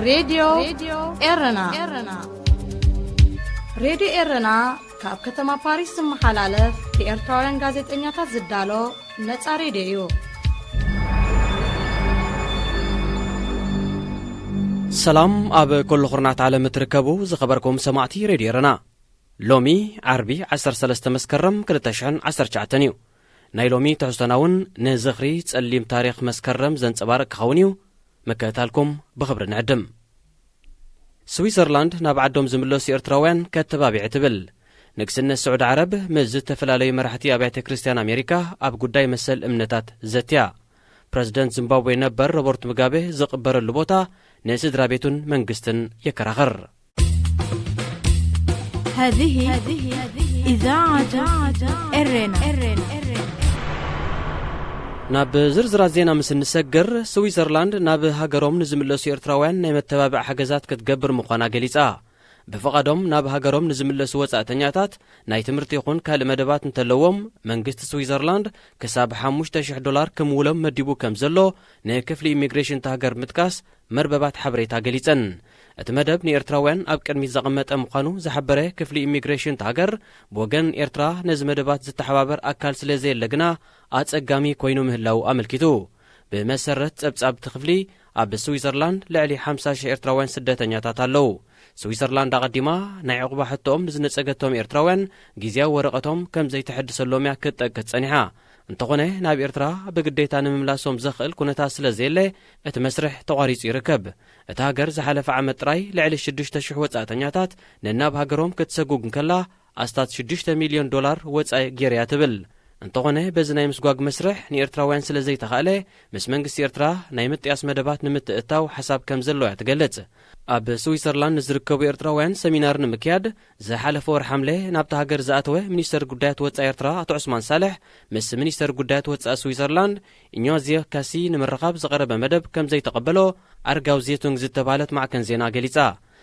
ሬድዮ ኤረና። ሬድዮ ኤረና ካብ ከተማ ፓሪስ ዝመሓላለፍ ብኤርትራውያን ጋዜጠኛታት ዝዳሎ ነጻ ሬድዮ እዩ። ሰላም ኣብ ኩሉ ኩርናት ዓለም እትርከቡ ዝኸበርኩም ሰማዕቲ ሬድዮ ኤረና። ሎሚ ዓርቢ ዓሰርተ ሰለስተ መስከረም ክልተ ሽሕን ዓሰርተ ትሽዓተን እዩ። ናይ ሎሚ ትሕዝቶና እውን ንዝኽሪ ጸሊም ታሪኽ መስከረም ዘንጸባርቕ ክኸውን እዩ። ምክትታልኩም ብኽብሪ ንዕድም። ስዊዘርላንድ ናብ ዓዶም ዝምለሱ ኤርትራውያን ከተባቢዐ ትብል። ንግስነት ስዑዲ ዓረብ ምስ ዝተፈላለዩ መራሕቲ ኣብያተ ክርስትያን ኣሜሪካ ኣብ ጉዳይ መሰል እምነታት ዘትያ። ፕረዚደንት ዚምባብዌ ነበር ሮበርት ሙጋቤ ዝቕበረሉ ቦታ ንስድራ ቤቱን መንግስትን የከራኽር። هذه إذاعة إرنا. ናብ ዝርዝራት ዜና ምስ እንሰግር፣ ስዊዘርላንድ ናብ ሃገሮም ንዝምለሱ ኤርትራውያን ናይ መተባብዕ ሓገዛት ክትገብር ምዃና ገሊጻ። ብፍቓዶም ናብ ሃገሮም ንዝምለሱ ወጻእተኛታት ናይ ትምህርቲ ይኹን ካልእ መደባት እንተለዎም፣ መንግስቲ ስዊዘርላንድ ክሳብ ሓሙሽተ ሽሕ ዶላር ክምውሎም መዲቡ ከም ዘሎ ንክፍሊ ኢሚግሬሽን እታ ሃገር ምጥቃስ መርበባት ሓበሬታ ገሊጸን። እቲ መደብ ንኤርትራውያን ኣብ ቅድሚት ዘቐመጠ ምዃኑ ዝሓበረ ክፍሊ ኢሚግሬሽን እታ ሃገር፣ ብወገን ኤርትራ ነዚ መደባት ዝተሓባበር ኣካል ስለ ዘየለ ግና ኣጸጋሚ ኮይኑ ምህላው ኣመልኪቱ። ብመሰረት ጸብጻብ እቲ ክፍሊ፣ ኣብ ስዊዘርላንድ ልዕሊ ሓምሳ ሽሕ ኤርትራውያን ስደተኛታት ኣለዉ። ስዊዘርላንድ ኣቐዲማ ናይ ዕቑባ ሕቶኦም ንዝነጸገቶም ኤርትራውያን ግዝያዊ ወረቐቶም ከም ዘይተሐድሰሎም እያ ክትጠቅስ ጸኒሓ። እንተኾነ፣ ናብ ኤርትራ ብግዴታ ንምምላሶም ዘኽእል ኩነታት ስለ ዘየለ፣ እቲ መስርሕ ተቋሪጹ ይርከብ። እታ ሃገር ዝሓለፈ ዓመት ጥራይ ልዕሊ ሽዱሽተ ሽሕ ወጻእተኛታት ነናብ ሃገሮም ክትሰጉግ እንከላ፣ ኣስታት ሽዱሽተ ሚልዮን ዶላር ወጻኢ ገይራ'ያ ትብል። እንተኾነ፣ በዚ ናይ ምስጓግ መስርሕ ንኤርትራውያን ስለ ዘይተኻእለ፣ ምስ መንግስቲ ኤርትራ ናይ ምጥያስ መደባት ንምትእትታው ሓሳብ ከም ዘሎ እያ ትገልጽ። ኣብ ስዊዘርላንድ ንዝርከቡ ኤርትራውያን ሰሚናር ንምክያድ ዝሓለፈ ወርሒ ሓምለ ናብታ ሃገር ዝኣተወ ሚኒስተር ጉዳያት ወጻኢ ኤርትራ ኣቶ ዑስማን ሳልሕ፣ ምስ ሚኒስተር ጉዳያት ወጻኢ ስዊዘርላንድ ኢኛዚዮ ካሲ ንምርኻብ ዝቐረበ መደብ ከም ዘይተቐበሎ ኣርጋው ዜቱንግ ዝተባህለት ማዕከን ዜና ገሊጻ።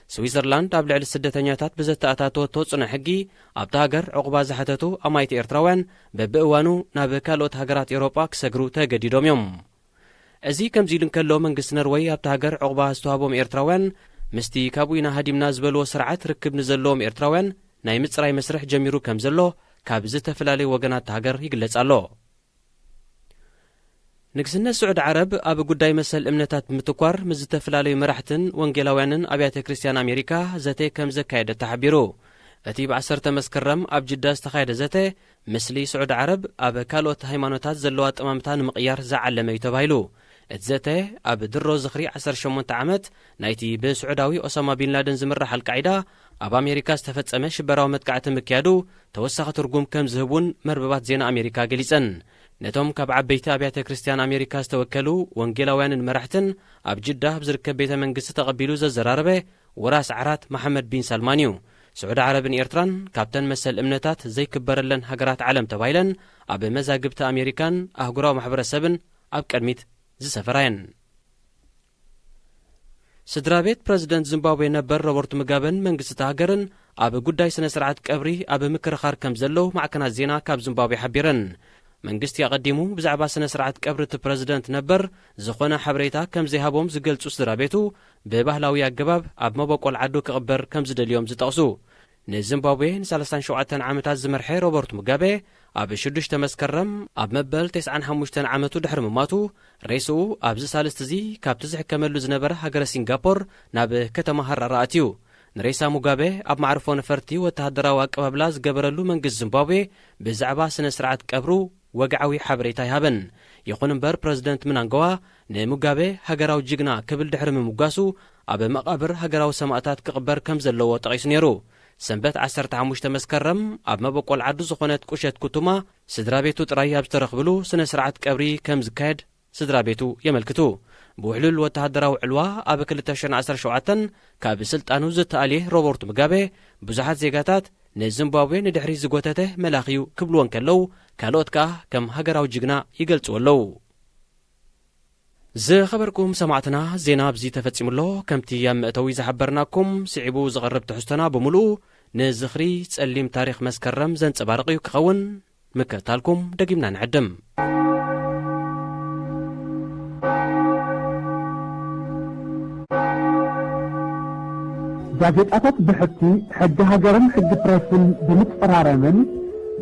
ስዊዘርላንድ ኣብ ልዕሊ ስደተኛታት ብዘተኣታተወቶ ጽኑዕ ሕጊ፣ ኣብታ ሃገር ዕቑባ ዝሓተቱ ኣማይቲ ኤርትራውያን በብእዋኑ ናብ ካልኦት ሃገራት ኤውሮጳ ክሰግሩ ተገዲዶም እዮም። እዚ ከምዚ ኢሉ እንከሎ፣ መንግስቲ ነርወይ ኣብታ ሃገር ዕቑባ ዝተዋህቦም ኤርትራውያን ምስቲ ካብኡ ኢና ሃዲምና ዝበልዎ ስርዓት ርክብ ንዘለዎም ኤርትራውያን ናይ ምጽራይ መስርሕ ጀሚሩ ከም ዘሎ ካብ ዝተፈላለዩ ወገናት እታ ሃገር ይግለጽ ኣሎ። ንግስነት ስዑዲ ዓረብ ኣብ ጉዳይ መሰል እምነታት ብምትኳር ምስ ዝተፈላለዩ መራሕትን ወንጌላውያንን ኣብያተ ክርስትያን ኣሜሪካ ዘተ ከም ዘካየደት ተሓቢሩ። እቲ ብዓሰርተ መስከረም ኣብ ጅዳ ዝተኻየደ ዘተ፣ ምስሊ ስዑዲ ዓረብ ኣብ ካልኦት ሃይማኖታት ዘለዎ ኣጠማምታ ንምቕያር ዝዓለመ እዩ ተባሂሉ። እቲ ዘተ፣ ኣብ ድሮ ዝኽሪ ዓሰርተ ሸሞንተ ዓመት ናይቲ ብስዑዳዊ ኦሳማ ቢን ላደን ዝምራሕ ኣልቃዒዳ ኣብ ኣሜሪካ ዝተፈጸመ ሽበራዊ መጥቃዕቲ ምክያዱ ተወሳኺ ትርጉም ከም ዝህብ እውን መርበባት ዜና ኣሜሪካ ገሊጸን። ነቶም ካብ ዓበይቲ ኣብያተ ክርስትያን ኣሜሪካ ዝተወከሉ ወንጌላውያንን መራሕትን ኣብ ጅዳ ኣብ ዝርከብ ቤተ መንግስቲ ተቐቢሉ ዘዘራረበ ወራስ ዓራት መሓመድ ቢን ሳልማን እዩ። ስዑዲ ዓረብን ኤርትራን ካብተን መሰል እምነታት ዘይክበረለን ሃገራት ዓለም ተባሂለን ኣብ መዛግብቲ ኣሜሪካን ኣህጉራዊ ማሕበረሰብን ኣብ ቅድሚት ዝሰፈራ እየን። ስድራ ቤት ፕረዚደንት ዚምባብዌ ነበር ሮበርት ሙጋበን መንግስቲ እታ ሃገርን ኣብ ጉዳይ ስነ ስርዓት ቀብሪ ኣብ ምክርኻር ከም ዘለዉ ማዕከናት ዜና ካብ ዚምባብዌ ሓቢረን። መንግስቲ ኣቐዲሙ ብዛዕባ ስነ ስርዓት ቀብሪ እቲ ፕረዚደንት ነበር ዝኾነ ሓበሬታ ከም ዘይሃቦም ዝገልጹ ስድራ ቤቱ፣ ብባህላዊ ኣገባብ ኣብ መበቆል ዓዱ ክቕበር ከም ዝደልዮም ዝጠቕሱ። ንዚምባብዌ ንሰላሳን ሸውዓተን ዓመታት ዝመርሐ ሮበርት ሙጋቤ፣ ኣብ ሽዱሽተ መስከረም ኣብ መበል ተስዓን ሓሙሽተን ዓመቱ ድሕሪ ምማቱ፣ ሬስኡ ኣብዚ ሳልስቲ እዚ ካብቲ ዝሕከመሉ ዝነበረ ሃገረ ሲንጋፖር ናብ ከተማ ሃራረ ኣትዩ። ንሬሳ ሙጋቤ ኣብ ማዕርፎ ነፈርቲ ወተሃደራዊ ኣቀባብላ ዝገበረሉ መንግስቲ ዚምባብዌ ብዛዕባ ስነ ስርዓት ቀብሩ ወግዓዊ ሓበሬታ ኣይሃበን። ይኹን እምበር፣ ፕረዚደንት ምናንጋዋ ንሙጋቤ ሃገራዊ ጅግና ክብል ድሕሪ ምምጓሱ፣ ኣብ መቓብር ሃገራዊ ሰማእታት ክቕበር ከም ዘለዎ ጠቒሱ ነይሩ። ሰንበት ዓሰርተ ሓሙሽተ መስከረም ኣብ መበቆል ዓዱ ዝኾነት ቁሸት ኩቱማ ስድራ ቤቱ ጥራይ ኣብ ዝተረኽብሉ ስነ ስርዓት ቀብሪ ከም ዝካየድ ስድራ ቤቱ የመልክቱ። ብውሕሉል ወተሃደራዊ ዕልዋ ኣብ ክልተ ሽሕን ዓሰርተ ሸውዓተን ካብ ስልጣኑ ዝተኣልየ ሮበርት ሙጋቤ፣ ብዙሓት ዜጋታት ንዚምባብዌ ንድሕሪት ዝጎተተ መልኣኽ እዩ ክብልዎ እንከለዉ፣ ካልኦት ከኣ ከም ሃገራዊ ጅግና ይገልጽዎ ኣለዉ። ዝኸበርኩም ሰማዕትና፣ ዜና ኣብዚ ተፈጺሙ ኣሎ። ከምቲ ኣብ መእተዊ ዝሓበርናኩም፣ ስዒቡ ዝቐርብ ትሕዝቶና ብምሉኡ ንዝኽሪ ጸሊም ታሪኽ መስከረም ዘንጸባርቕ እዩ ክኸውን። ምክትታልኩም ደጊምና ንዕድም። ጋዜጣታት ብሕቲ ሕጊ ሃገርን ሕጊ ፕሬስን ብምጽራረምን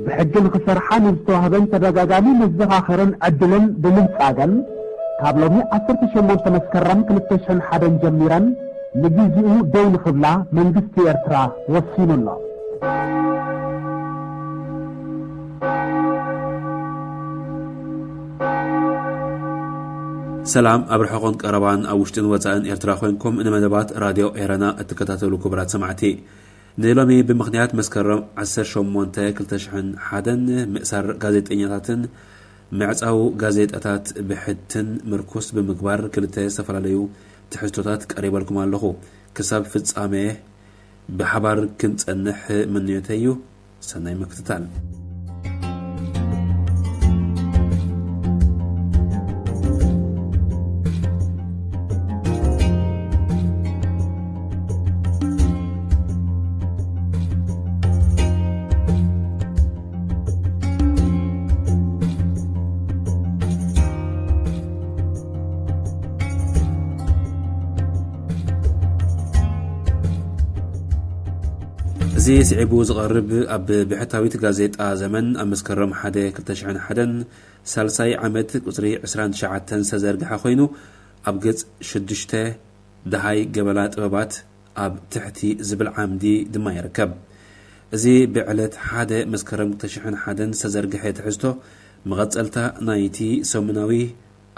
ብሕጊ ንኽሰርሓ ንዝተዋህበን ተደጋጋሚ መዘኻኸርን ዕድልን ብምንጻገን ካብ ሎሚ ዓሰርተ ሸሞንተ መስከረም ክልተ ሽሕን ሓደን ጀሚረን ንግዜኡ ደው ንኽብላ መንግስቲ ኤርትራ ወሲኑ ኣሎ። ሰላም ኣብ ርሑቕን ቀረባን ኣብ ውሽጥን ወጻእን ኤርትራ ኮይንኩም ንመደባት ራድዮ ኤረና እትከታተሉ ክቡራት ሰማዕቲ፣ ንሎሚ ብምኽንያት መስከረም ዓሰርተ ሸሞንተ ክልተ ሽሕን ሓደን ምእሳር ጋዜጠኛታትን ምዕጻው ጋዜጣታት ብሕትን ምርኩስ ብምግባር ክልተ ዝተፈላለዩ ትሕዝቶታት ቀሪበልኩም ኣለኹ። ክሳብ ፍጻሜ ብሓባር ክንጸንሕ ምንዮተይ እዩ። ሰናይ ምክትታል። እዚ ስዒቡ ዝቐርብ ኣብ ብሕታዊት ጋዜጣ ዘመን ኣብ መስከረም ሓደ ክልተ ሽሕን ሓደን ሳልሳይ ዓመት ቁጽሪ ዕስራን ትሽዓተን ዝተዘርግሐ ኮይኑ፣ ኣብ ገጽ ሽዱሽተ ደሃይ ገበላ ጥበባት ኣብ ትሕቲ ዝብል ዓምዲ ድማ ይርከብ። እዚ ብዕለት ሓደ መስከረም ክልተ ሽሕን ሓደን ዝተዘርግሐ ትሕዝቶ መቐጸልታ ናይቲ ሰሙናዊ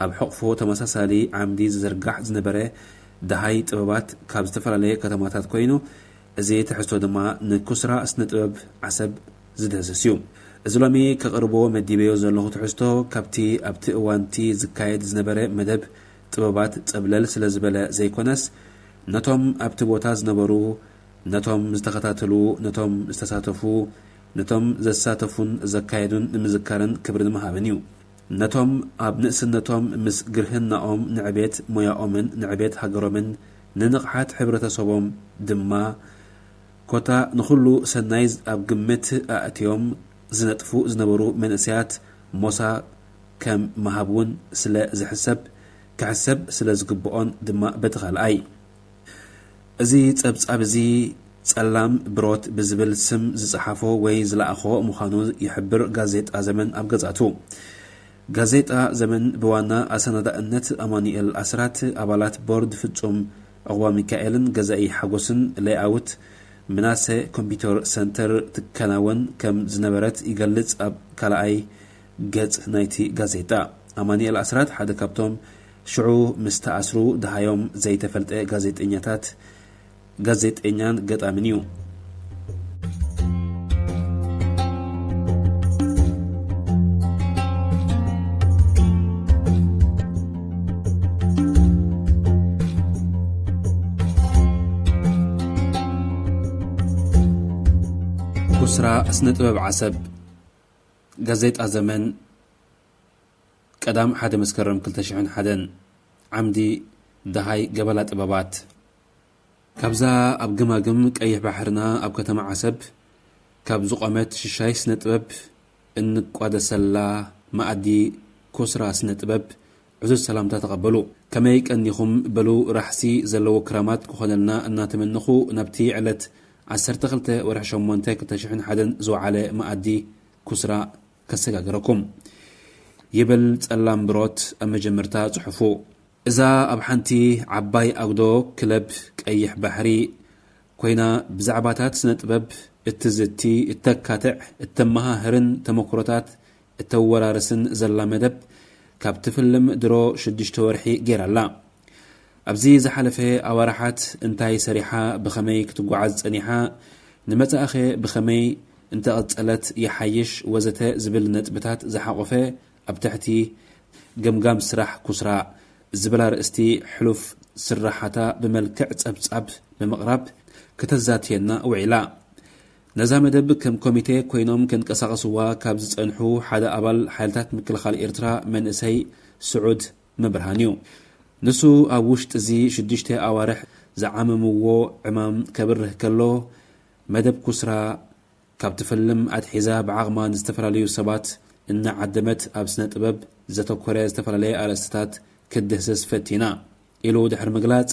ኣብ ሕቕፎ ተመሳሳሊ ዓምዲ ዝዝርጋሕ ዝነበረ ደሃይ ጥበባት ካብ ዝተፈላለየ ከተማታት ኮይኑ፣ እዚ ትሕዝቶ ድማ ንኩስራ ስነ ጥበብ ዓሰብ ዝድህስስ እዩ። እዚ ሎሚ ከቕርቦ መዲበዮ ዘለኹ ትሕዝቶ ካብቲ ኣብቲ እዋንቲ ዝካየድ ዝነበረ መደብ ጥበባት ጸብለል ስለ ዝበለ ዘይኮነስ፣ ነቶም ኣብቲ ቦታ ዝነበሩ፣ ነቶም ዝተኸታተሉ፣ ነቶም ዝተሳተፉ፣ ነቶም ዘሳተፉን ዘካየዱን ንምዝካርን ክብሪ ንምሃብን እዩ። ነቶም ኣብ ንእስነቶም ምስ ግርህናኦም ንዕቤት ሞያኦምን ንዕቤት ሃገሮምን ንንቕሓት ሕብረተሰቦም ድማ ኮታ ንኹሉ ሰናይ ኣብ ግምት ኣእትዮም ዝነጥፉ ዝነበሩ መንእሰያት ሞሳ ከም ምሃብ እውን ስለ ዝሕሰብ፣ ክሕሰብ ስለ ዝግብኦን ድማ በቲ ካልኣይ። እዚ ጸብጻብ እዚ ጸላም ብሮት ብዝብል ስም ዝጸሓፎ ወይ ዝለኣኾ ምዃኑ ይሕብር ጋዜጣ ዘመን ኣብ ገጻቱ። ጋዜጣ ዘመን ብዋና ኣሰናዳእነት ኣማኑኤል ኣስራት፣ ኣባላት ቦርድ ፍጹም ዕቑባ ሚካኤልን ገዛኢ ሓጎስን ሌይኣውት ምናሰ ኮምፒውተር ሰንተር ትከናወን ከም ዝነበረት ይገልጽ። ኣብ ካልኣይ ገጽ ናይቲ ጋዜጣ ኣማኑኤል ኣስራት ሓደ ካብቶም ሽዑ ምስ ተኣስሩ ደሃዮም ዘይተፈልጠ ጋዜጠኛታት ጋዜጠኛን ገጣምን እዩ። ኩስራ ስነ ጥበብ ዓሰብ። ጋዜጣ ዘመን ቀዳም ሓደ መስከረም ክልተ ሽሕን ሓደን። ዓምዲ ደሃይ ገበላ ጥበባት። ካብዛ ኣብ ግማግም ቀይሕ ባሕርና ኣብ ከተማ ዓሰብ ካብ ዝቖመት ሽሻይ ስነ ጥበብ እንቋደሰላ መኣዲ ኮስራ ስነ ጥበብ ዕዙዝ ሰላምታ ተቐበሉ። ከመይ ቀኒኹም በሉ ራሕሲ ዘለዎ ክራማት ክኾነልና እናተመነኹ ናብቲ ዕለት ዓሰርተ ክልተ ወርሒ ሸሞንተ ክልተ ሽሕን ሓደን ዝወዓለ መኣዲ ኩስራ ከሰጋግረኩም ይብል ጸላም ብሮት ኣብ መጀመርታ ጽሑፉ። እዛ ኣብ ሓንቲ ዓባይ ኣጉዶ ክለብ ቀይሕ ባሕሪ ኮይና ብዛዕባታት ስነ ጥበብ እትዝቲ፣ እተካትዕ፣ እተመሃህርን ተመክሮታት እተወራርስን ዘላ መደብ ካብ ትፍልም ድሮ ሽዱሽተ ወርሒ ገይራ ኣላ። ኣብዚ ዝሓለፈ ኣዋርሓት እንታይ ሰሪሓ፣ ብኸመይ ክትጓዓዝ ጸኒሓ፣ ንመጻኢኸ ብኸመይ እንተቐጸለት ይሓይሽ ወዘተ ዝብል ነጥብታት ዝሓቖፈ ኣብ ትሕቲ ገምጋም ስራሕ ኩስራ ዝብል ኣርእስቲ ሕሉፍ ስራሓታ ብመልክዕ ጸብጻብ ብምቕራብ ከተዛትየና ውዒላ። ነዛ መደብ ከም ኮሚቴ ኮይኖም ከንቀሳቐስዋ ካብ ዝጸንሑ ሓደ ኣባል ሓይልታት ምክልኻል ኤርትራ መንእሰይ ስዑድ መብርሃን እዩ። ንሱ ኣብ ውሽጢ እዚ ሽዱሽተ ኣዋርሕ ዝዓመምዎ ዕማም ከብርህ ከሎ፣ መደብ ኩስራ ካብ ትፈልም ኣትሒዛ ብዓቕማ ንዝተፈላለዩ ሰባት እናዓደመት ኣብ ስነ ጥበብ ዘተኮረ ዝተፈላለየ ኣርእስትታት ክትድህስስ ፈቲና ኢሉ ድሕሪ ምግላጽ፣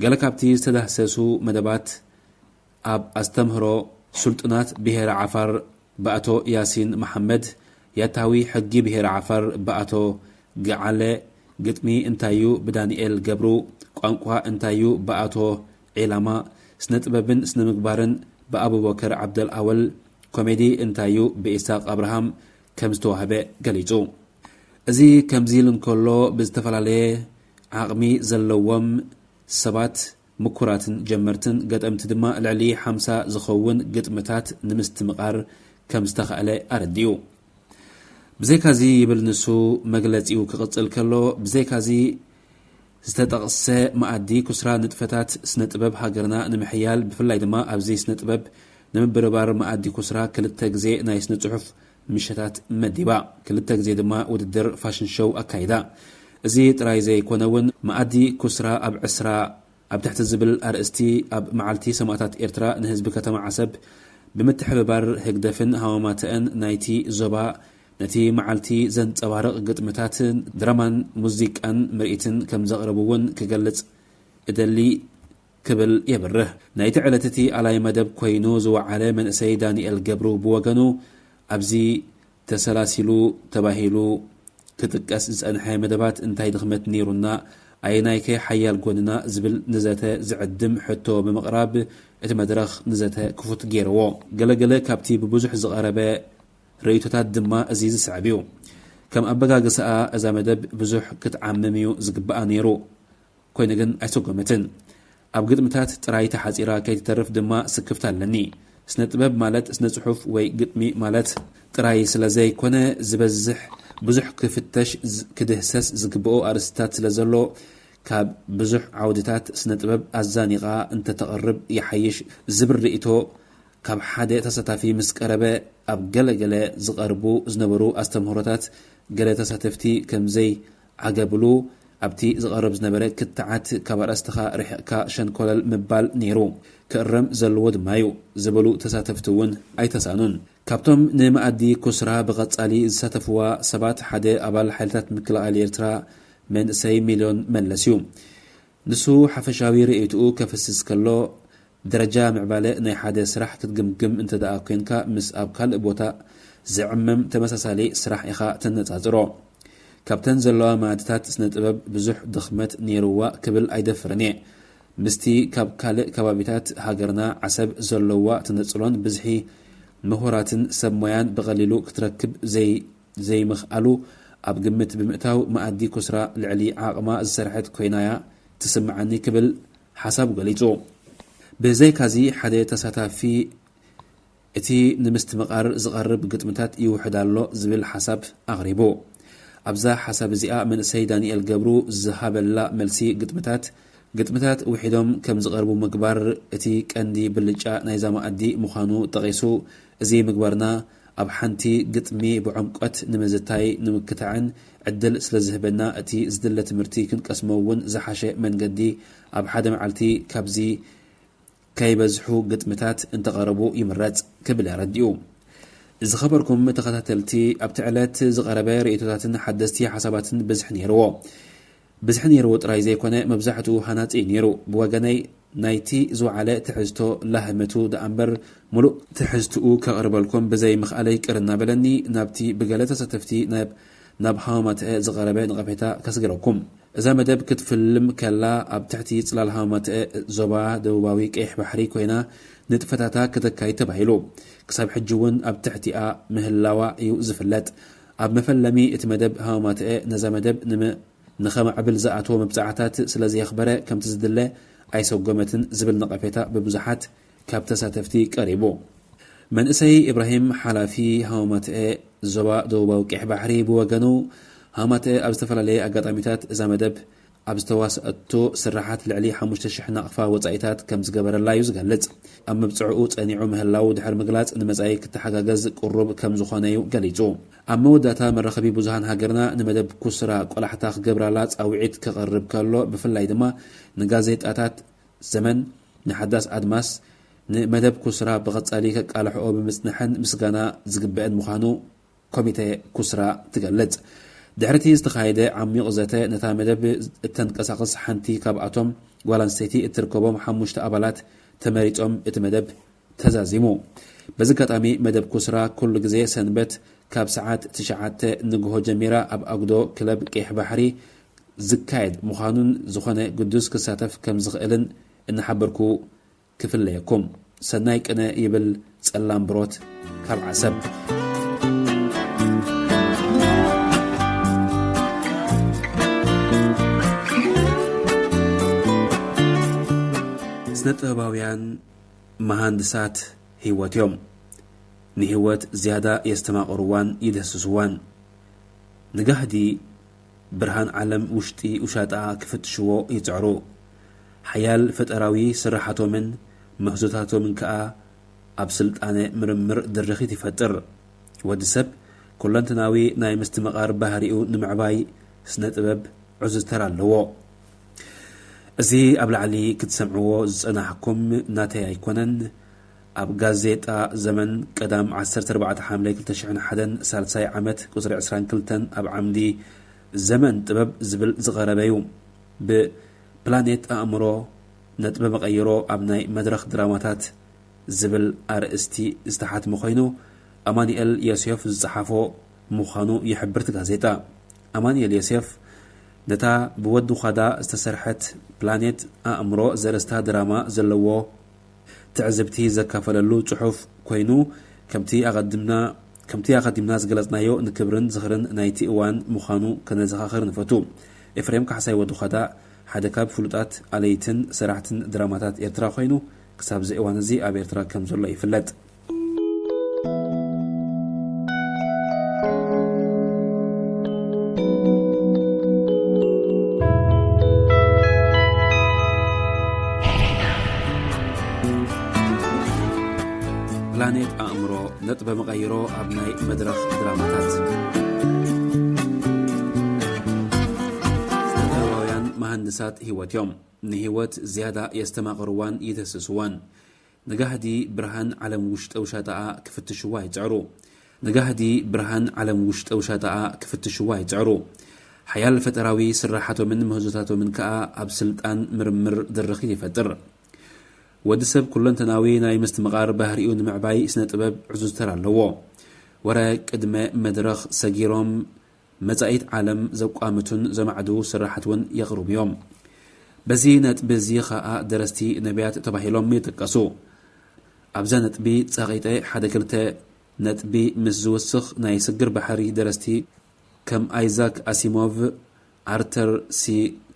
ገለ ካብቲ ዝተዳህሰሱ መደባት ኣብ ኣስተምህሮ ስልጡናት ብሄረ ዓፋር ብኣቶ ያሲን መሓመድ፣ ያታዊ ሕጊ ብሄረ ዓፋር ብኣቶ ገዓለ፣ ግጥሚ እንታዩ ብዳንኤል ገብሩ፣ ቋንቋ እንታዩ ብኣቶ ዒላማ፣ ስነ ጥበብን ስነ ምግባርን ብኣቡበከር ዓብደል ኣወል፣ ኮሜዲ እንታዩ ብኢሳቅ ኣብርሃም ከም ዝተዋህበ ገሊጹ። እዚ ከምዚ ኢሉ እንከሎ፣ ብዝተፈላለየ ዓቕሚ ዘለዎም ሰባት፣ ምኩራትን ጀመርትን ገጠምቲ ድማ ልዕሊ ሓምሳ ዝኸውን ግጥምታት ንምስትምቓር ከም ዝተኻእለ ኣረዲኡ። ብዘይካዚ ይብል ንሱ መግለጺኡ ክቕጽል ከሎ፣ ብዘይካዚ ዝተጠቕሰ መኣዲ ኩስራ ንጥፈታት ስነ ጥበብ ሃገርና ንምሕያል፣ ብፍላይ ድማ ኣብዚ ስነ ጥበብ ንምብርባር መኣዲ ኩስራ ክልተ ግዜ ናይ ስነ ጽሑፍ ምሸታት መዲባ። ክልተ ግዜ ድማ ውድድር ፋሽን ሾው ኣካይዳ። እዚ ጥራይ ዘይኮነ እውን መኣዲ ኩስራ ኣብ ዕስራ ኣብ ትሕቲ ዝብል ኣርእስቲ ኣብ መዓልቲ ሰማእታት ኤርትራ ንህዝቢ ከተማ ዓሰብ ብምትሕብባር ህግደፍን ሃዋማተአን ናይቲ ዞባ ነቲ መዓልቲ ዘንጸባርቕ ግጥምታትን ድራማን ሙዚቃን ምርኢትን ከም ዘቕረቡ እውን ክገልጽ እደሊ ክብል የብርህ። ናይቲ ዕለት እቲ ኣላይ መደብ ኮይኑ ዝወዓለ መንእሰይ ዳንኤል ገብሩ ብወገኑ፣ ኣብዚ ተሰላሲሉ ተባሂሉ ክጥቀስ ዝጸንሐ መደባት እንታይ ድኽመት ነይሩና፣ ኣየናይከ ሓያል ጎንና ዝብል ንዘተ ዝዕድም ሕቶ ብምቕራብ እቲ መድረኽ ንዘተ ክፉት ገይርዎ። ገለገለ ካብቲ ብብዙሕ ዝቐረበ ርእይቶታት ድማ እዚ ዝስዕብ እዩ። ከም ኣበጋግስኣ እዛ መደብ ብዙሕ ክትዓምም እዩ ዝግብኣ ነይሩ። ኮይኑ ግን ኣይሰጎመትን። ኣብ ግጥምታት ጥራይ ተሓጺራ ከይትተርፍ ድማ ስክፍታ ኣለኒ። ስነ ጥበብ ማለት ስነ ጽሑፍ ወይ ግጥሚ ማለት ጥራይ ስለ ዘይኮነ፣ ዝበዝሕ ብዙሕ ክፍተሽ ዝ-፣ ክድህሰስ ዝግብኦ ኣርእስትታት ስለ ዘሎ፣ ካብ ብዙሕ ዓውድታት ስነ ጥበብ ኣዛኒቓ እንተተቕርብ ይሓይሽ ዝብል ርእይቶ ካብ ሓደ ተሳታፊ ምስ ቀረበ፣ ኣብ ገለ ገለ ዝቐርቡ ዝነበሩ ኣስተምህሮታት ገለ ተሳተፍቲ ከም ዘይዓገብሉ፣ ኣብቲ ዝቐርብ ዝነበረ ክትዓት ካብ ኣርእስትኻ ርሒቕካ ሸንኮለል ምባል ነይሩ፣ ክእረም ዘለዎ ድማ እዩ ዝበሉ ተሳተፍቲ እውን ኣይተሳእኑን። ካብቶም ንመኣዲ ኩስራ ብቐጻሊ ዝሳተፍዋ ሰባት ሓደ ኣባል ሓይልታት ምክልኻል ኤርትራ መንእሰይ ሚልዮን መለስ እዩ። ንሱ ሓፈሻዊ ርእይትኡ ከፍስስ ከሎ፣ ደረጃ ምዕባለ ናይ ሓደ ስራሕ ክትግምግም እንተ ደኣ ኮንካ፣ ምስ ኣብ ካልእ ቦታ ዝዕመም ተመሳሳሊ ስራሕ ኢኻ ተነጻጽሮ። ካብተን ዘለዋ መኣድታት ስነ ጥበብ ብዙሕ ድኽመት ነይርዋ ክብል ኣይደፍርን እየ። ምስቲ ካብ ካልእ ከባቢታት ሃገርና ዓሰብ ዘለዋ ተነጽሎን ብዝሒ ምሁራትን ሰብ ሞያን ብቐሊሉ ክትረክብ ዘይ-፣ ዘይምኽኣሉ ኣብ ግምት ብምእታው፣ መኣዲ ኩስራ ልዕሊ ዓቕማ ዝሰርሐት ኮይና'ያ ትስምዓኒ ክብል ሓሳብ ገሊጹ። ብዘይካዚ ሓደ ተሳታፊ፣ እቲ ንምስትምቓር ዝቐርብ ግጥምታት ይውሕድ ኣሎ ዝብል ሓሳብ ኣቕሪቡ። ኣብዛ ሓሳብ እዚኣ መንእሰይ ዳንኤል ገብሩ ዝሃበላ መልሲ፣ ግጥምታት፣ ግጥምታት ውሒዶም ከም ዝቐርቡ ምግባር እቲ ቀንዲ ብልጫ ናይዛ መኣዲ ምዃኑ ጠቒሱ፣ እዚ ምግባርና ኣብ ሓንቲ ግጥሚ ብዕምቆት ንምዝታይ ንምክታዕን ዕድል ስለ ዝህበና፣ እቲ ዝድለ ትምህርቲ ክንቀስሞ እውን ዝሓሸ መንገዲ ኣብ ሓደ መዓልቲ ካብዚ ከይበዝሑ ግጥምታት እንተቐረቡ ይምረጽ ክብል ኣረዲኡ። ዝኸበርኩም ተኸታተልቲ፣ ኣብቲ ዕለት ዝቐረበ ርእይቶታትን ሓደስቲ ሓሳባትን ብዝሒ ነይርዎ። ብዝሒ ነይርዎ ጥራይ ዘይኮነ፣ መብዛሕትኡ ሃናጺ እዩ ነይሩ። ብወገነይ፣ ናይቲ ዝወዓለ ትሕዝቶ ላህመቱ ደኣ እምበር፣ ሙሉእ ትሕዝትኡ ከቕርበልኩም ብዘይ ምኽኣለይ ቅር እናበለኒ፣ ናብቲ ብገለ ተሳተፍቲ ናብ፣ ናብ ሃዋማትአ ዝቐረበ ነቐፌታ ከስግረኩም። እዛ መደብ ክትፍልም ከላ፣ ኣብ ትሕቲ ጽላል ሃዋማትአ ዞባ ደቡባዊ ቀይሕ ባሕሪ ኮይና፣ ንጥፈታታ ከተካይድ ተባሂሉ። ክሳብ ሕጂ እውን ኣብ ትሕቲኣ ምህላዋ እዩ ዝፍለጥ። ኣብ መፈለሚ እቲ መደብ ሃዋማትአ ነዛ መደብ ንመ-፣ ንኸማዕብል ዝኣተወ መብጻዕታት ስለ ዘየኽበረ፣ ከምቲ ዝድለ ኣይሰጎመትን ዝብል ነቐፌታ ብብዙሓት ካብ ተሳተፍቲ ቀሪቡ። መንእሰይ ኢብራሂም ሓላፊ ሃዋማትአ ዞባ ደቡባዊ ቀይሕ ባሕሪ ብወገኑ፣ ሃዋማትአ ኣብ ዝተፈላለየ ኣጋጣሚታት እዛ መደብ ኣብ ዝተዋስኣቶ ስራሓት ልዕሊ ሓሙሽተ ሽሕ ናቕፋ ወጻኢታት ከም ዝገበረላ እዩ ዝገልጽ። ኣብ መብጽዕኡ ጸኒዑ ምህላዉ ድሕሪ ምግላጽ፣ ንመጻኢ ክተሓጋገዝ ቅሩብ ከም ዝኾነ እዩ ገሊጹ። ኣብ መወዳእታ፣ መራኸቢ ብዙሃን ሃገርና ንመደብ ኩስራ ቆላሕታ ክገብራላ ጻውዒት ከቕርብ ከሎ፣ ብፍላይ ድማ ንጋዜጣታት ዘመን፣ ንሓዳስ ኣድማስ፣ ንመደብ ኩስራ ብቐጻሊ ከቃልሕኦ ብምጽንሐን ምስጋና ዝግበአን ምዃኑ ኮሚተ ኩስራ ትገልጽ። ድሕሪቲ ዝተኻየደ ዓሚቕ ዘተ፣ ነታ መደብ እተንቀሳቕስ ሓንቲ ካብኣቶም ጓል ኣንስተይቲ እትርከቦም ሓሙሽተ ኣባላት ተመሪጾም እቲ መደብ ተዛዚሙ። በዚ ኣጋጣሚ መደብ ኩስራ ኩሉ ግዜ ሰንበት ካብ ሰዓት ትሽዓተ ንግሆ ጀሚራ ኣብ ኣጉዶ ክለብ ቀይሕ ባሕሪ ዝካየድ ምዃኑን ዝኾነ ግዱስ ክሳተፍ ከም ዝኽእልን እናሓበርኩ ክፍለየኩም። ሰናይ ቅነ ይብል ጸላም ብሮት ካብ ዓሰብ። ስነ ጥበባውያን መሃንድሳት ህይወት እዮም። ንህይወት ዝያዳ የስተማቕርዋን ይደስስዋን። ንጋህዲ ብርሃን ዓለም ውሽጢ ውሻጣ ክፍትሽዎ ይጽዕሩ። ሓያል ፈጠራዊ ስራሓቶምን ምህዞታቶምን ከኣ ኣብ ስልጣነ ምርምር ድርኺት ይፈጥር። ወዲ ሰብ ኩለንተናዊ ናይ ምስትምቓር ባህሪኡ ንምዕባይ ስነ ጥበብ ዕዙዝ ተራ ኣለዎ። እዚ ኣብ ላዕሊ ክትሰምዕዎ ዝጸናሕኩም ናተይ ኣይኮነን። ኣብ ጋዜጣ ዘመን ቀዳም ዓሰርተ ኣርባዕተ ሓምለ ክልተ ሽሕን ሓደን ሳልሳይ ዓመት ቁጽሪ ዕስራን ክልተን ኣብ ዓምዲ ዘመን ጥበብ ዝብል ዝቐረበ እዩ። ብፕላኔት ኣእምሮ ነጥበ መቐይሮ ኣብ ናይ መድረኽ ድራማታት ዝብል ኣርእስቲ ዝተሓትመ ኮይኑ፣ ኣማኑኤል ዮሴፍ ዝጸሓፎ ምዃኑ ይሕብር እቲ ጋዜጣ። ኣማኑኤል ዮሴፍ ነታ ብወዲ ዃዳ ዝተሰርሐት ፕላኔት ኣእምሮ ዘርእስታ ድራማ ዘለዎ ትዕዝብቲ ዘካፈለሉ ጽሑፍ ኮይኑ፣ ከምቲ ኣቐድምና ከምቲ ኣቐዲምና ዝገለጽናዮ ንክብርን ዝኽርን ናይቲ እዋን ምዃኑ ከነዘኻኽር ንፈቱ። ኤፍሬም ካሕሳይ ወዲ ዃዳ ሓደ ካብ ፍሉጣት ኣለይትን ሰራሕትን ድራማታት ኤርትራ ኮይኑ፣ ክሳብ እዚ እዋን እዚ ኣብ ኤርትራ ከም ዘሎ ይፍለጥ። ፕላኔት ኣእምሮ ነጥበ መቐይሮ ኣብ ናይ መድረኽ ድራማታት። ስነ ጥበባውያን መሃንድሳት ህይወት እዮም። ንህይወት ዝያዳ የስተማቕርዋን ይደስስዋን። ንጋህዲ ብርሃን ዓለም ውሽጠ ውሻጣኣ ክፍትሽዋ ይጽዕሩ። ንጋህዲ ብርሃን ዓለም ውሽጠ ውሻጣኣ ክፍትሽዋ ይጽዕሩ። ሓያል ፈጠራዊ ስራሓቶምን ምህዞታቶምን ከኣ ኣብ ስልጣን ምርምር ድርኺት ይፈጥር። ወዲ ሰብ ኩለንተናዊ ናይ ምስትምቓር ባህሪኡ ንምዕባይ ስነ ጥበብ ዕዙዝ ተራ ኣለዎ። ወረ ቅድመ መድረኽ ሰጊሮም መጻኢት ዓለም ዘቋምቱን ዘማዕድዉ ስራሓት እውን የቕርቡ እዮም። በዚ ነጥቢ እዚ ኸኣ ደረስቲ ነቢያት ተባሂሎም ይጥቀሱ። ኣብዛ ነጥቢ ጸቒጠ ሓደ ክልተ ነጥቢ ምስ ዝውስኽ ናይ ስግር ባሕሪ ደረስቲ ከም ኣይዛክ ኣሲሞቭ፣ ኣርተር ሲ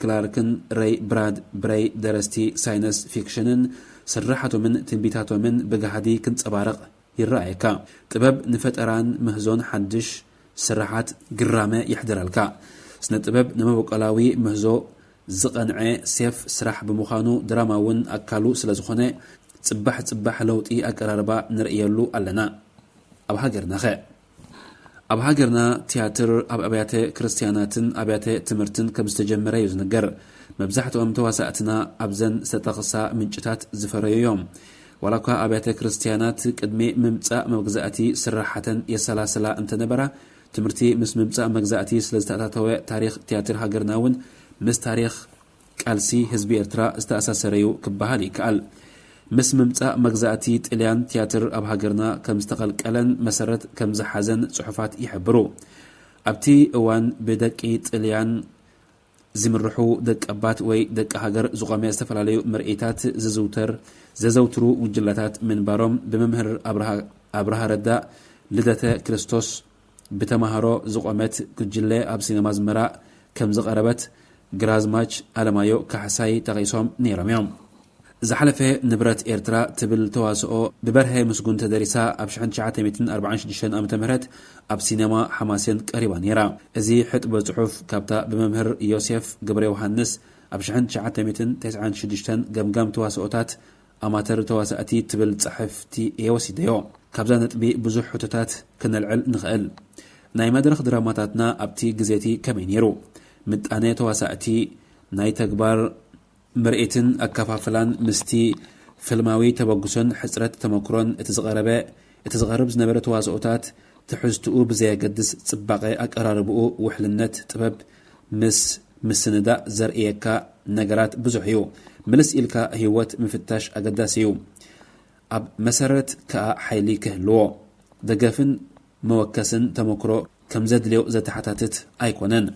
ክላርክን ረይ ብራድ ብረይ ደረስቲ ሳይነስ ፊክሽንን ስራሓቶምን ትንቢታቶምን ብጋህዲ ክንጸባረቕ ይረኣየካ። ጥበብ ንፈጠራን ምህዞን ሓድሽ ስራሓት ግራመ የሕድረልካ። ስነ ጥበብ ንመበቆላዊ ምህዞ ዝቐንዐ ሴፍ ስራሕ ብምዃኑ ድራማ እውን ኣካሉ ስለ ዝኾነ ጽባሕ ጽባሕ ለውጢ ኣቀራርባ ንርእየሉ ኣለና። ኣብ ሃገርናኸ? ኣብ ሃገርና ትያትር ኣብ ኣብያተ ክርስትያናትን ኣብያተ ትምህርትን ከም ዝተጀመረ እዩ ዝንገር። መብዛሕትኦም ተዋሳእትና ኣብዘን ዝተጠቕሳ ምንጭታት ዝፈረዩ እዮም። ዋላ እኳ ኣብያተ ክርስትያናት ቅድሚ ምምጻእ መግዛእቲ ስራሓተን የሰላስላ እንተነበራ፣ ትምህርቲ ምስ ምምጻእ መግዛእቲ ስለ ዝተኣታተወ፣ ታሪኽ ትያትር ሃገርና እውን ምስ ታሪኽ ቃልሲ ህዝቢ ኤርትራ ዝተኣሳሰረዩ ክበሃል ይከኣል። ምስ ምምጻእ መግዛእቲ ጥልያን ትያትር ኣብ ሃገርና ከም ዝተቐልቀለን መሰረት ከም ዝሓዘን ጽሑፋት ይሕብሩ። ኣብቲ እዋን ብደቂ ጥልያን ዝምርሑ ደቀባት ወይ ደቂ ሃገር ዝቖመ ዝተፈላለዩ ምርኢታት ዝዝውተር፣ ዘዘውትሩ ጉጅለታት ምንባሮም ብመምህር ኣብርሃ፣ ኣብርሃ ረዳ ልደተ ክርስቶስ ብተማሃሮ ዝቖመት ጉጅለ ኣብ ሲነማ ኣዝመራ ከም ዝቐረበት ግራዝማች ኣለማዮ ካሕሳይ ጠቒሶም ነይሮም እዮም። ዝሓለፈ ንብረት ኤርትራ ትብል ተዋስኦ ብበርሀ ምስጉን ተደሪሳ ኣብ ሽሕን ትሽዓተ ሚእትን ኣርባዓን ሽዱሽተን ዓመተ ምህረት ኣብ ሲነማ ሓማሴን ቀሪባ ነይራ። እዚ ሕጥበ ጽሑፍ ካብታ ብመምህር ዮሴፍ ገብረ ዮሃንስ ኣብ ሽሕን ትሽዓተ ሚእትን ተስዓን ሽዱሽተን ገምጋም ተዋስኦታት ኣማተር ተዋሳእቲ ትብል ጽሕፍቲ እየ ወሲደዮ። ካብዛ ነጥቢ ብዙሕ ሕቶታት ክነልዕል ንኽእል። ናይ መድረኽ ድራማታትና ኣብቲ ግዜቲ ከመይ ነይሩ? ምጣነ ተዋሳእቲ፣ ናይ ተግባር ምርኢትን ኣከፋፍላን ምስቲ ፍልማዊ ተበግሶን ሕጽረት ተመክሮን እቲ ዝቐረበ፣ እቲ ዝቐርብ ዝነበረ ተዋስኦታት ትሕዝትኡ ብዘየገድስ ጽባቐ ኣቀራርብኡ ውሕልነት ጥበብ ምስ ምስንዳእ ዘርእየካ ነገራት ብዙሕ እዩ። ምልስ ኢልካ ህይወት ምፍታሽ ኣገዳሲ እዩ። ኣብ መሰረት ከኣ ሓይሊ ክህልዎ፣ ደገፍን መወከስን ተመክሮ ከም ዘድልዮ ዘተሓታትት ኣይኮነን።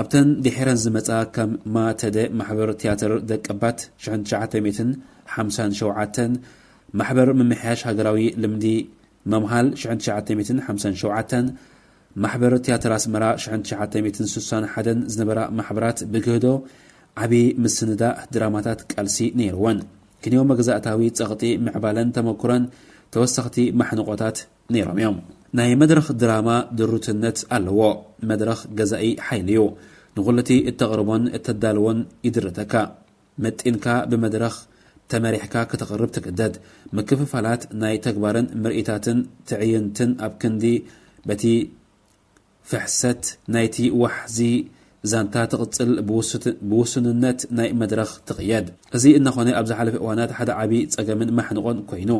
ኣብተን ድሒረን ዝመጻ ከም ማተደ ማሕበር ትያትር ደቀባት ሽሕን ትሽዓተ ሚእትን ሓምሳን ሸውዓተን፣ ማሕበር ምምሕያሽ ሃገራዊ ልምዲ መምሃል ሽሕን ትሽዓተ ሚእትን ሓምሳን ሸውዓተን፣ ማሕበር ትያትር ኣስመራ ሽሕን ትሽዓተ ሚእትን ስሳን ሓደን ዝነበራ ማሕበራት ብግህዶ ዓቢ ምስንዳእ ድራማታት ቃልሲ ነይርወን። ክንዮ መግዛእታዊ ጸቕጢ ምዕባለን ተመኩሮን ተወሰኽቲ ማሕንቆታት ነይሮም እዮም። ናይ መድረኽ ድራማ ድሩትነት ኣለዎ። መድረኽ ገዛኢ ሓይሊ እዩ። ንኹሉ እቲ እተቕርቦን እተዳልዎን ይድርተካ። መጢንካ ብመድረኽ ተመሪሕካ ከተቕርብ ትግደድ። ምክፍፋላት ናይ ተግባርን ምርኢታትን ትዕይንትን ኣብ ክንዲ በቲ ፍሕሰት ናይቲ ዋሕዚ ዛንታ ትቕጽል፣ ብውሱት-፣ ብውሱንነት ናይ መድረኽ ትቕየድ። እዚ እናኾነ ኣብ ዝሓለፈ እዋናት ሓደ ዓቢ ጸገምን ማሕንቆን ኮይኑ፣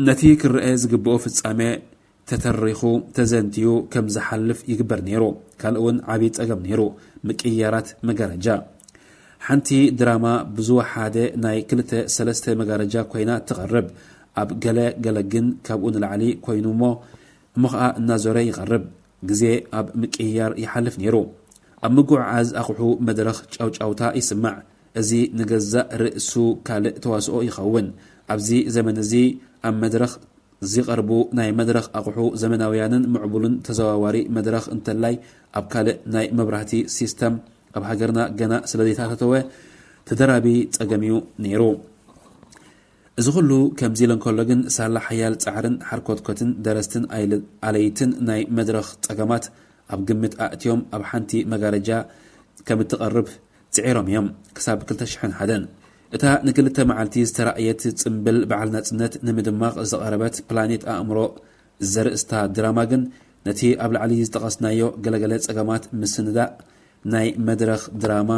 ነቲ ክረአ ዝግብኦ ፍጻሜ ተተሪኹ ተዘንትዩ ከም ዝሓልፍ ይግበር ነይሩ። ካልእ እውን ዓቢ ጸገም ነይሩ፣ ምቅይያራት መጋረጃ። ሓንቲ ድራማ ብዝወሓደ ናይ ክልተ ሰለስተ መጋረጃ ኮይና ትቐርብ። ኣብ ገለ ገለ ግን ካብኡ ንላዕሊ ኮይኑ እሞ፣ እሞ ኸኣ እናዞረ ይቐርብ። ግዜ ኣብ ምቅይያር ይሓልፍ ነይሩ። ኣብ ምጉዕዓዝ ኣቑሑ መድረኽ ጫውጫውታ ይስማዕ። እዚ ንገዛእ ርእሱ ካልእ ተዋስኦ ይኸውን። ኣብዚ ዘመን እዚ ኣብ መድረኽ ዝቐርቡ ናይ መድረኽ ኣቑሑ ዘመናውያንን ምዕቡልን ተዘዋዋሪ መድረኽ እንተላይ ኣብ ካልእ ናይ መብራህቲ ሲስተም ኣብ ሃገርና ገና ስለ ዘይተኣታተወ ተደራቢ ጸገም እዩ ነይሩ። እዚ ኩሉ ከምዚ ኢሉ እንከሎ ግን ሳላ ሓያል ጻዕርን ሓርኮትኮትን ደረስትን ኣይል-፣ ኣለይትን ናይ መድረኽ ጸገማት ኣብ ግምት ኣእትዮም ኣብ ሓንቲ መጋረጃ ከም እትቐርብ ጽዒሮም እዮም። ክሳብ ክልተ ሽሕን ሓደን እታ ንክልተ መዓልቲ ዝተራእየት ጽምብል በዓል ናጽነት ንምድማቕ ዝቐረበት ፕላኔት ኣእምሮ ዘርእስታ ድራማ ግን ነቲ ኣብ ላዕሊ ዝጠቐስናዮ ገለገለ ጸገማት ምስንዳእ ናይ መድረኽ ድራማ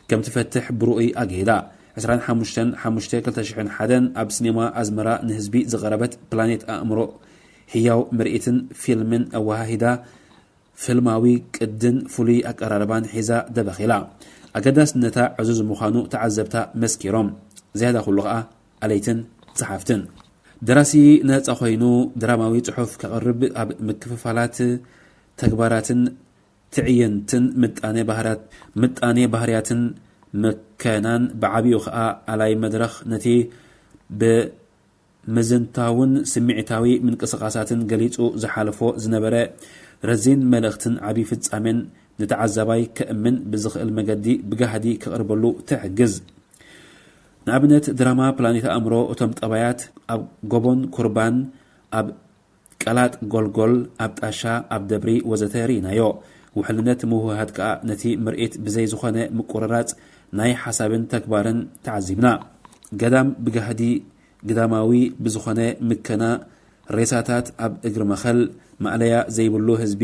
ከም ትፈትሕ ብርኡይ ኣገይዳ። ዕስራን ሓሙሽተን ሓሙሽተ ክልተ ሽሕን ሓደን ኣብ ሲኔማ ኣዝመራ ንህዝቢ ዝቐረበት ፕላኔት ኣእምሮ ህያው ምርኢትን ፊልምን ኣወሃሂዳ፣ ፍልማዊ ቅድን ፍሉይ ኣቀራርባን ሒዛ ደበኺላ። ኣገዳስነታ ዕዙዝ ምዃኑ ተዓዘብታ መስኪሮም። ዝያዳ ኩሉ ኸኣ ኣለይትን ጸሓፍትን። ደራሲ ነጻ ኮይኑ ድራማዊ ጽሑፍ ከቕርብ ኣብ ምክፍፋላት ተግባራትን ትዕይንትን ምጣኔ ባህርያት-፣ ምጣኔ ባህርያትን ምከናን ብዓቢኡ ኸኣ ኣላይ መድረኽ ነቲ ብ ምዝንታውን ስምዒታዊ ምንቅስቓሳትን ገሊጹ ዝሓልፎ ዝነበረ ረዚን መልእኽትን ዓቢ ፍጻሜን ንተዓዛባይ ከእምን ብዝኽእል መገዲ ብጋህዲ ከቕርበሉ ትሕግዝ። ንኣብነት፣ ድራማ ፕላኔት ኣእምሮ፣ እቶም ጠባያት ኣብ ጎቦን ኩርባን፣ ኣብ ቀላጥ ጎልጎል፣ ኣብ ጣሻ፣ ኣብ ደብሪ ወዘተ ርኢናዮ። ውሕልነት ምውህሃድ ከኣ ነቲ ምርኢት ብዘይ ዝኾነ ምቁርራጽ ናይ ሓሳብን ተግባርን ተዓዚብና። ገዳም ብጋህዲ ግዳማዊ ብዝኾነ ምከና፣ ሬሳታት ኣብ እግሪ መኸል፣ ማእለያ ዘይብሉ ህዝቢ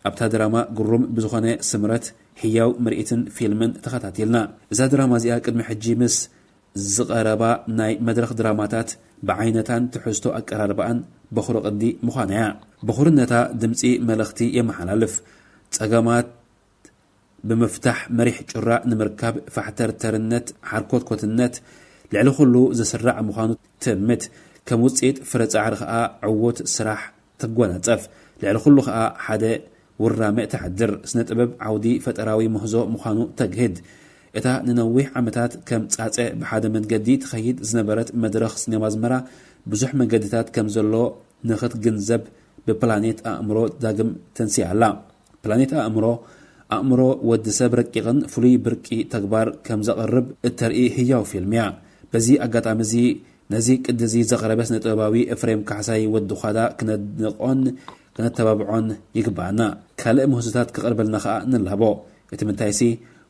ኣብታ ድራማ ግሩም ብዝኾነ ስምረት ህያው ምርኢትን ፊልምን ተኸታቲልና። እዛ ድራማ እዚኣ ቅድሚ ሕጂ ምስ ዝቐረባ ናይ መድረኽ ድራማታት ብዓይነታን ትሕዝቶ ኣቀራርባኣን በኹሪ ቅዲ ምዃና እያ። በኹርነታ ድምጺ መልእኽቲ የመሓላልፍ። ጸገማት ብምፍታሕ መሪሕ ጩራ ንምርካብ ፋሕተርተርነት፣ ሓርኮትኮትነት፣ ልዕሊ ኩሉ ዝስራዕ ምዃኑ ትእምት። ከም ውጽኢት ፍረ ጻዕሪ ከኣ ዕዉት ስራሕ ትጎናጸፍ። ልዕሊ ኩሉ ከኣ ሓደ ውራመ ተሕድር። ስነ ጥበብ ዓውዲ ፈጠራዊ ምህዞ ምዃኑ ተግህድ። እታ ንነዊሕ ዓመታት ከም ጻጸ ብሓደ መንገዲ ትኸይድ ዝነበረት መድረኽ ሲኔማ ኣዝመራ ብዙሕ መንገድታት ከም ዘሎ ንኽትግንዘብ ብፕላኔት ኣእምሮ ዳግም ተንሲኣ ኣላ። ፕላኔት ኣእምሮ፣ ኣእምሮ ወዲ ሰብ ረቂቕን ፍሉይ ብርቂ ተግባር ከም ዘቕርብ እተርኢ ህያው ፊልም እያ። በዚ ኣጋጣሚ እዚ ነዚ ቅዲ እዚ ዘቕረበ ስነ ጥበባዊ ኤፍሬም ካሕሳይ ወዲ ዃዳ ክነድንቖን ክነተባብዖን ይግብኣና። ካልእ ምህዞታት ክቐርበልና ከኣ ንላቦ። እቲ ምንታይሲ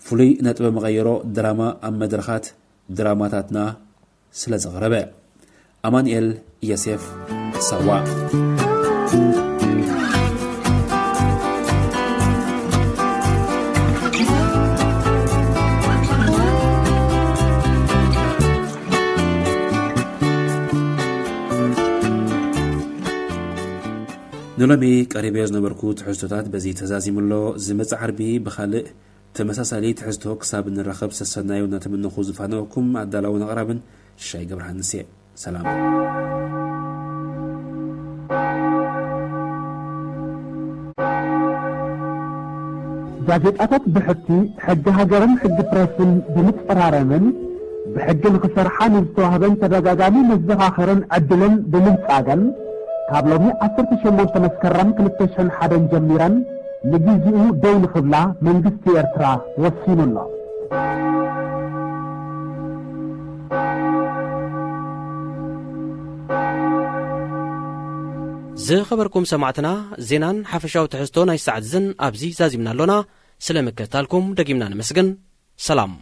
ፍሉይ ነጥበ መቐይሮ ድራማ ኣብ መድረኻት ድራማታትና ስለ ዘቕረበ። ኣማኑኤል ዮሴፍ፣ ሳዋ። ንሎሚ ቀሪበዮ ዝነበርኩ ትሕዝቶታት በዚ ተዛዚሙ ኣሎ። ዝመጽእ ዓርቢ ብኻልእ ተመሳሳሊ ትሕዝቶ ክሳብ ንራኸብ ሰሰናዩ እናተመነኹ ዝፋነወኩም ኣዳላውን ኣቕራብን ሽሻይ ገብረሃንስ እየ። ሰላም። ጋዜጣታት ብሕቲ ሕጊ ሃገርን ሕጊ ፕረስን ብምጽራረምን ብሕጊ ንኽሰርሓ ንዝተዋህበን ተደጋጋሚ መዘኻኸርን ዕድልን ብምንጻገን ካብ ሎሚ ዓሰርተ ሸሞንተ መስከረም ክልተ ሽሕን ሓደን ጀሚረን ንግዜኡ ደው ንኽብላ መንግስቲ ኤርትራ ወሲኑ ኣሎ። ዝኸበርኩም ሰማዕትና፣ ዜናን ሓፈሻዊ ትሕዝቶ ናይ ሰዓት ዝን ኣብዚ ዛዚምና ኣሎና። ስለ ምክትታልኩም ደጊምና ነመስግን። ሰላም።